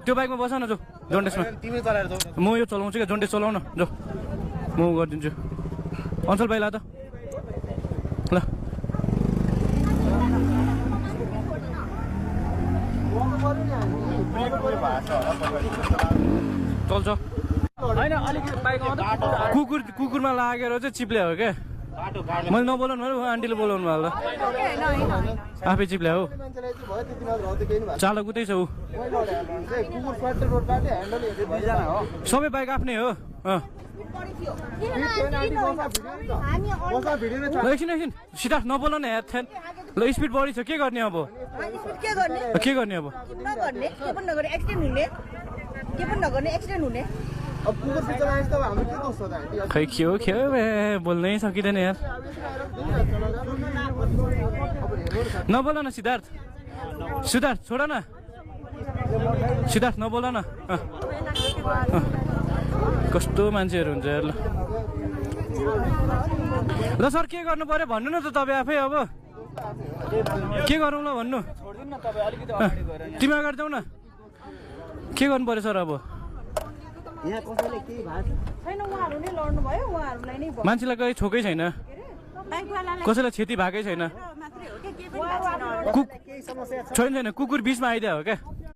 त्यो बाइकमा बस न जो जन्डेसमा तिमी चलाएर जाऊ म यो चलाउँछु क्या जन्डेस चलाउन जो म गरिदिन्छु अञ्चल भाइ ला त ल चल्छ होइन अलिकति बाइक कुकुरमा लागेर चाहिँ चिप्ले हो क्या मैले नबोलाउनु भयो आन्टीले बोलाउनु भयो आफै चिप्ल्या हो चालक उतै छ ऊ सबै बाइक आफ्नै हो एकछिन एकछिन सिद्धार्थ नबोल न यार थ्यान ल स्पिड बढी छ के गर्ने अब के गर्ने अब खै के हो बोल्नै सकिँदैन यार नबोल न सिद्धार्थ छोड न सिद्धार्थ नबोल न कस्तो मान्छेहरू हुन्छ यार ल सर के गर्नु पर्यो भन्नु न त तपाईँ आफै अब के गरौँ ल भन्नु तिमी अगाडि जाऊ न के गर्नु पर्यो सर अब मान्छेलाई कहीँ छोकै छैन कसैलाई क्षति भएकै छैन छैन कुकुर बिचमा आइदियो हो क्या